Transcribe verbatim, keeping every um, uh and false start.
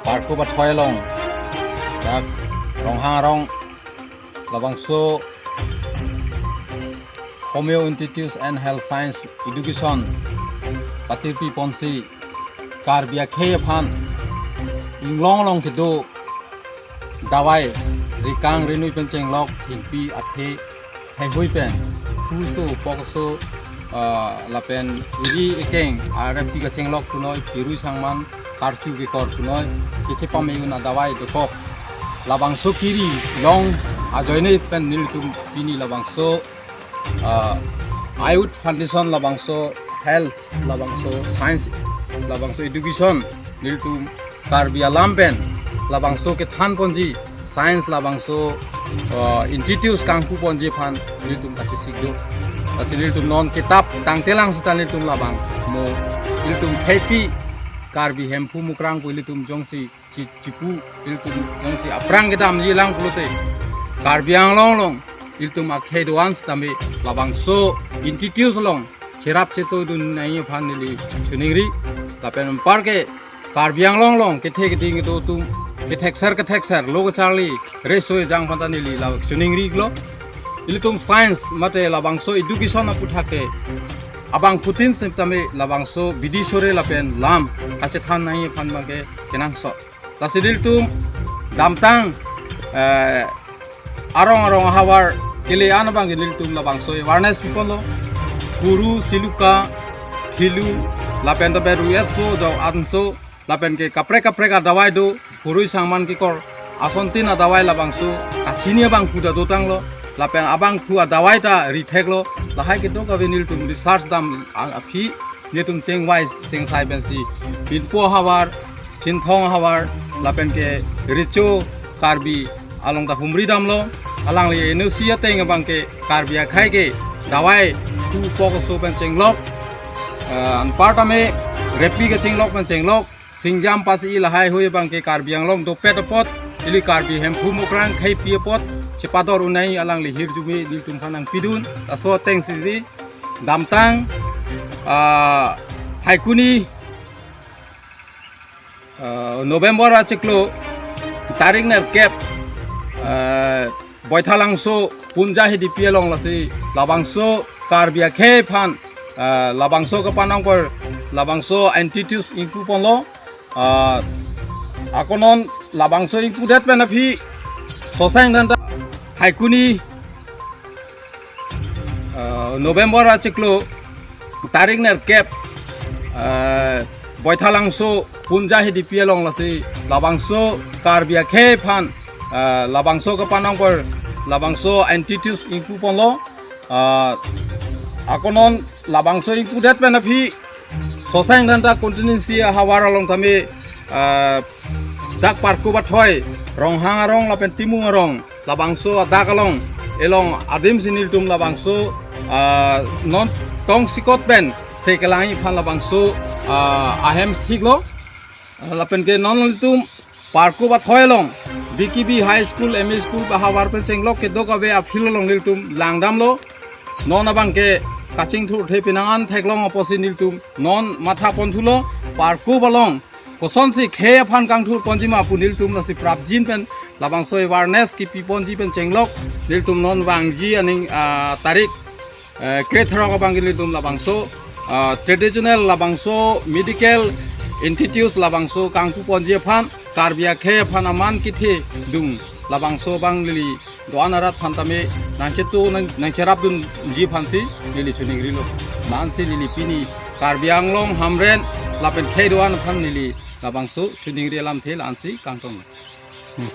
Parku Bathoi along, dak Ronghang arong labangso Homeo Institute and Health Science Education patirpi ponsi Karbi akhei aphan inglong along kedo dawai rikang rinui pen chenglok thengpi athe thaihui pen phuso pokso, ah, lapen iri ekeng arap pi kachenglok punoi, pirui sangman karchu kekor punoi, kechepame-un adawai dokok labangso kiri long ajoine pen nelitum pini labangso, ah, Ayush Foundation labangso health, labangso science, labangso education, nelitum Karbi alam pen labangso kethan ponji, science labangso, ah, institute kangpu ponji aphan nelitum kachesik do. Lasi nelitum non kitap tangtelang seta nelitum labang mo, nelitum thaipi Karbi Hemphu Mukrang pu nelitum jongsi chi-, chipu, nelitum jongsi aphrang kedamji lang pulote, Karbi Anglong along nelitum akhei do-an sitame labangso institute along cherap chetoi dun nangji aphan neli choningri. Lapen anparke Karbi Anglong along kethe keding kedo atum kethekser kethekser lo kacharli resoi jang aphan ta neli la choningri lo. Ilitum science mate labangso education aputhak ke abangphutin sitame labangso bidi sore lapen lam kachethan nangji aphan abangke kenangsot. Lasi nelitum damtang, eh, arong arong ahavar kele-an abangke nelitum labangso awareness piponlo. Kuru, siluka, thilu, lapen dobe ruiso, jo anso, lapen ke kaprek kaprek adawai do, phurui sangman kekor asontin adawai labangso kachini abangphu ta dotanglo, lapen abangphu adawai ta ritheklo. Lahai kedo kave nelitum research dam a-, aphi nelitum chengvai chengsai pensi Pinpo ahavar, Chinthong ahavar, lapen ke Recho Karbi along ta humri damlo. Alangli N O C ateng abangke Karbi akhei ke dawai thu pokso pen chenglok, eh, anparta me repi kachenglok pen chenglok, singjam pasi lahai hui abangke Karbi Anglong dopet apot, ili Karbi Hemphu Mukrang kheipi apot chepador-un nangji alangli hirjume nelitum aphan nangpidun. Laso ateng siji damtang, ah, Phaikuni, ah, November achiklo tarik nerkep, ah, Boithalangso Punja Hidipi along lasi labangso Karbi akhei aphan, ah, labangso kapanong por labangso institute ingpu ponlo. Ah, ako non labangso ingpudet pen aphi Soseng Dhenta Phaikuni, ah, November achiklo tarik nerkep, ah, Boithalangso Punja Hidipi along lasi labangso Karbi akhei aphan, ah, labangso kapanong por labangso institute ingpu ponlo. Ah, ako non labangso ingpudet pen aphi Soseng Dhenta constituency ahavar along tame, ah, dak Parku Bathoi, Ronghang arong lapen Timung arong labangso adak along, elong adim si nelitum labangso, ah, non tongsekot pen se kelangji aphan labangso, ah, ahem thiklo. Ah, lapen ke non nelitum Parku Bathoi along B K B High School, M E School ahavar pen chenglok kedo kave a-field along nelitum langdamlo. Non abangke kachingthur the pinangan theklong apotsi nelitum non matha ponthulo. Parku along kosonsi khei aphan kangthur ponji ma pu nelitum lasi prapjin pen labangso awareness kipi ponji pen chenglok nelitum non vangji aning, ah, tarik, eh, krethrok abangke nelitum labangso, ah, traditional labangso medical institute labangso kangpu ponji aphan Karbi akhei aphan aman kethe dung labangso abang neli do-an arat aphan tame nangchetu nang, nangcherapdunji aphansi neli choningrilo. Mansi neli pini Karbi Anglong Hamren lapen khei do-an aphan neli labangso choningri alamthe la-ansi kangtong. Hmm.